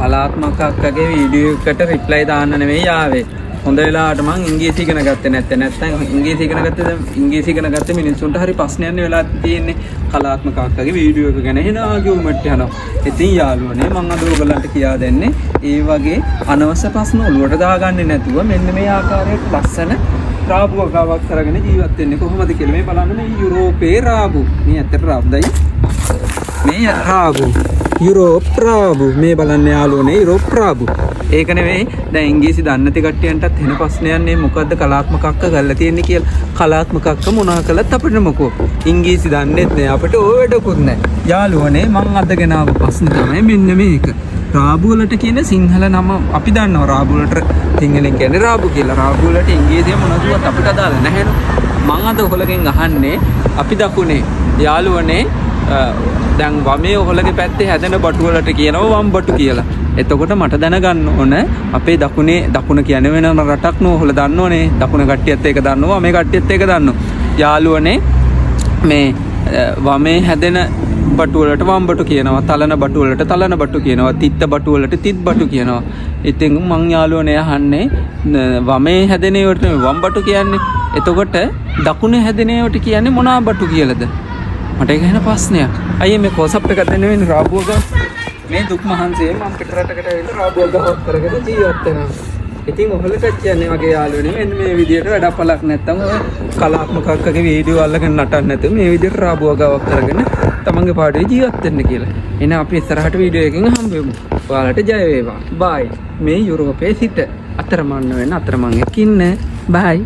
කලාත්මක අක්කගේ වීඩියෝ එකට රිප්ලයි දාන්න නෙවෙයි ආවේ. හොඳ වෙලාවට මං ඉංග්‍රීසි ඉගෙන ගත්තේ නැත්තේ. නැත්තම් ඉංග්‍රීසි ඉගෙන ගත්තේ, දැන් ඉංග්‍රීසි ඉගෙන ගත්තේ මිනිස්සුන්ට හරි ප්‍රශ්නයක් නේ වෙලා තියෙන්නේ. කලාත්මක අක්කගේ වීඩියෝ එක ගැන එන ආගියුමන්ට් යනවා. ඉතින් යාළුවනේ, මං අද ඔයගොල්ලන්ට කියා දෙන්නේ ඒ වගේ අනවශ්‍ය ප්‍රශ්න ඔලුවට දාගන්නේ නැතුව මෙන්න මේ ආකාරයට ලස්සන රාබු වගාවක් කරගෙන ජීවත් වෙන්නේ කොහොමද කියලා. මේ බලන්න, මේ යුරෝපේ රාබු. මේ ඇත්තට රාබුදයි. මේ රාබු, යුරෝප් රාබු. මේ බලන්න යාළුවනේ, යුරෝප් රාබු. ඒක නෙවෙයි, දැන් ඉංග්‍රීසි දන්නේ නැති කට්ටියන්ටත් එන ප්‍රශ්නයක් නේ, මොකද්ද කලාත්මක අක්ක කරලා තියෙන්නේ කියලා. කලාත්මක අක්ක මොනවා කළත් අපිට මොකෝ? ඉංග්‍රීසි දන්නෙත් නෑ, අපිට ඕ වැඩකුත් නෑ. යාළුවනේ, මං අද ගෙනාව ප්‍රශ්න තමයි මෙන්න මේක. රාබු වලට කියන සිංහල නම අපි දන්නවා. රාබු වලට සිංහලෙන් කියන්නේ රාබු කියලා. රාබු වලට ඉංග්‍රීසියෙන් මොනවද කිව්වත් අපිට අදාළ නැහැනේ. මං අද ඔහොලගෙන් අහන්නේ, අපි දකුණේ යාළුවනේ, දැන් වමේ ඔහොලගේ පැත්තේ හැදෙන බටු වලට කියනවා වම් බටු කියලා. එතකොට මට දැනගන්න ඕන, අපේ දකුණේ, දකුණ කියන්නේ වෙනම රටක් නෝ, ඔහොල දන්නවනේ. දකුණ කට්ටියත් ඒක දන්නවා, වමේ කට්ටියත් ඒක දන්නවා. යාළුවනේ, මේ වමේ හැදෙන බටු වලට වම් බටු කියනවා. තලන බටු වලට තලන බටු කියනවා. තිත්ත බටු වලට තිත් බටු කියනවා. ඉතින් මං යාළුවනේ අහන්නේ, වමේ හැදෙන ඒවට නෙමෙයි වම් බටු කියන්නේ. එතකොට දකුණේ හැදෙන ඒවට කියන්නේ මොනා බටු කියලාද? මට ඒක ඇහෙන ප්‍රශ්නයක්. අයියේ, මේ කෝසප් එකක් දෙන්න වෙන්නේ රාබුව ගහ. මේ දුක් මහන්සියෙන් මං පිට රටකට ඇවිල්ලා රාබුව ගහක් කරගෙන ජීවත් වෙනවා. ඉතින් ඔහොලටත් කියන්නේ වගේ යාළුවනේ, මෙන්න මේ විදියට වැඩක් පලක් නැත්තම් ඔය කලාත්මක අක්කගේ වීඩියෝ අල්ලගෙන නටන්න නැතුව මේ විදියට රාබුව ගාවක් කරගෙන තමන්ගේ පාඩුවේ ජීවත් වෙන්න කියලා. එහෙනම් අපි ඉස්සරහට වීඩියෝ එකකින් හම්බ වෙමු. ඔයාලට ජය වේවා. බයි. මේ යුරෝපයේ සිට අතරමං වෙන අතරමං එක්ක ඉන්න. බයි.